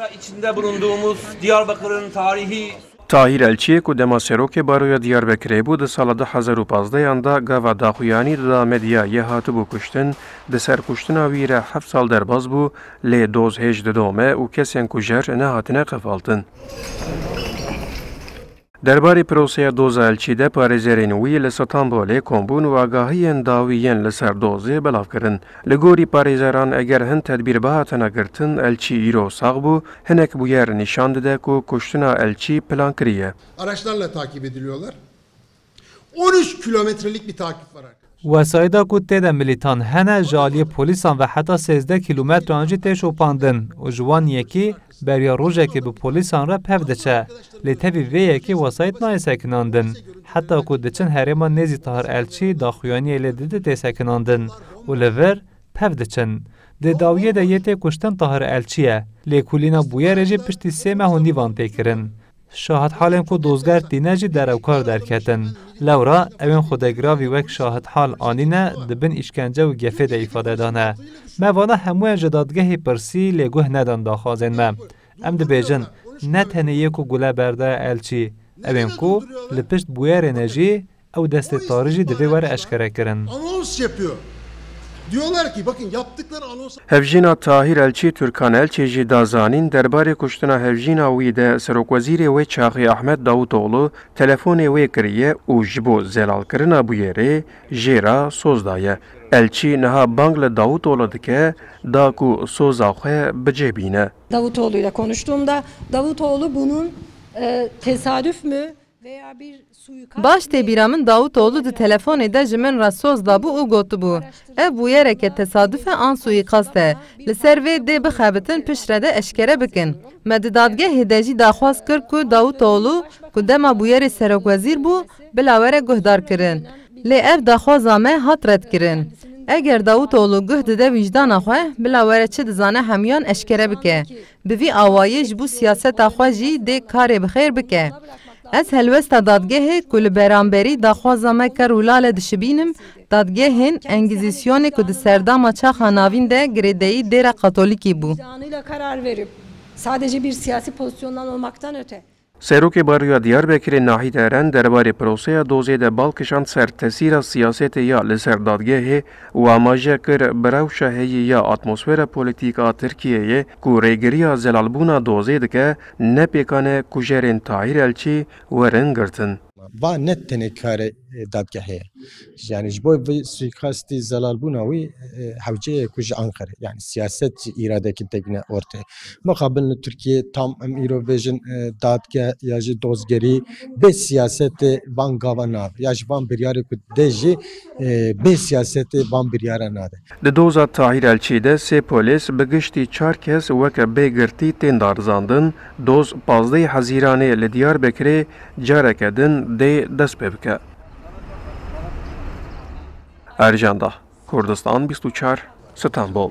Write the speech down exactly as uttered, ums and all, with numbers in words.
İçinde bulunduğumuz Diyarbakır'ın tarihi Tahîr Elçiyê ku dema serokê baroya Diyarbekirê bû, di sala du hezar û pazdehan de gava daxuyanî dida medyayê hatibû kuştin, di ser kuştina wî re heft sal derbas bû, lê doz hêj didome û kesên kujer nehatine qefaltin. Derbarê proseya doza Elçî de parêzerên wî li Stenbolê kom bûn û agahiyên dawî yên li ser dozê belav kirin. Li gorî parêzeran eger hin tedbîr bihatine girtin, Elçî îro sax bû, hinek bûyer nîşan dide ku kuştina Elçî plan kiriye. Araçlarla takip ediliyorlar. On üç kilometrelik bir takip var arkadaşlar. Wesayîda ku tê de milîtan hene, ji aliyê polîsan ve heta sêzdeh kîlometran jî tê şopandin û ji wan yekî beriya rojekê bi polîsan re pev diçe. Lê tevî vê yekê wesayît nayê sekinandin. Heta ku diçin herêma nêzî Tahir Elçî, daxuyaniyê lê didi tê sekinandin û li vir pev diçin. Di dawiyê de yê tê kuştin Tahir Elçî ye. Lêkolîna bûyerê jî piştî sê meh û nîvan tê kirin. Şahidhalên ku dozger tîne jî derewkar derketin. Lewra ewên xwedegravî wek şahidhal anîne di bin îşkence û gefê de îfade dane. Me vana hemûyan ji dadgehê pirsî lê guh nedan daxwazên me. Em dibêjin, ne tenê yê ku gule berdaye Elçî, ewên ku li pişt bûyerê ne jî ew destê tarî jî divê were eşkerekirin. Anons yapıyor. Diyorlar ki bakın yaptıkları anons Hevjîna Tahîr Elçî Türkan Elçî jî da zanîn, derbarê kuştina hevjîna wî de serokwezîrê wê çaxê Ahmet Davutoğlu telefonê wê kiriye û ji bo zelalkirina bûyerê jê re soz daye. Elçî niha bang li Davutoğlu dike da ku soza xwe bi cê bîne. Davutoğlu'yla konuştuğumda Davutoğlu bunun, e, tesadüf mü veya bir suikast Baş tê bîra min Davutoğlu di telefonê de ji min re soz dabû û gotibû, ev bûyereke tesaduf e an suîkast e. Li ser vê dê bixebitin piştre de eşkere bikin. Me di dadgehê de jî daxwaz kir ku Davutoğlu ku dema bûyerê serokwezîr bû, bila were guhdar kirin. Lê ev daxwaza me hat redkirin. Eger Davutoğlu guh dide wîjdana xwe, bila were çi dizane hemûyan eşkere bike. Bi vî awayî ji bo siyaseta xwe jî dê karê bi xêr bike. Ez helwesta dadgehê ku li beramberî daxwaza me ker û lale dişibînim, dadgehên Engîzîsyonê ku di serdama çaxa navîn de girêdayî dêra Katolîkî bû. Vicdanıyla karar verip sadece bir siyasi pozisyondan olmaktan öte Serokê Baroya Diyarbekirê Nahîd Eren derbarê proseya dozê de bal kişand ser tesîra siyasetê ya li ser dadgehê û amaje kir, bi rewşa heyî ya atmosfera polîtîk a Tirkiyeyê ku rêgiriya zelalbûna dozê dike, ne pêkan e kujerên Tahîr Elçî werin girtin. Va ne tenê karê, e, dadgehê ye. Yani ji bo vê suîkastî zelalbûna wî, e, hewce ye ku ji Anqere, yani siyaset jî îradekî digine ortê. Mixabin li Tirkiyê tam em îro bêjin, e, dadgeh ya jî dozgerî bê siyasetê van gava nabe. Ya ji van biryarê ku dê jî, e, bê siyasetê van biryara nade. Di doza Tahîr Elçî de sê polîs bi giştî çar kes weke bê girtî tên darizandin, doz pazdehê Hezîranê li Diyarbekirê careke din dê dest pê bike. Ercan Dah, Kurdistan bîst û çar, Stenbol.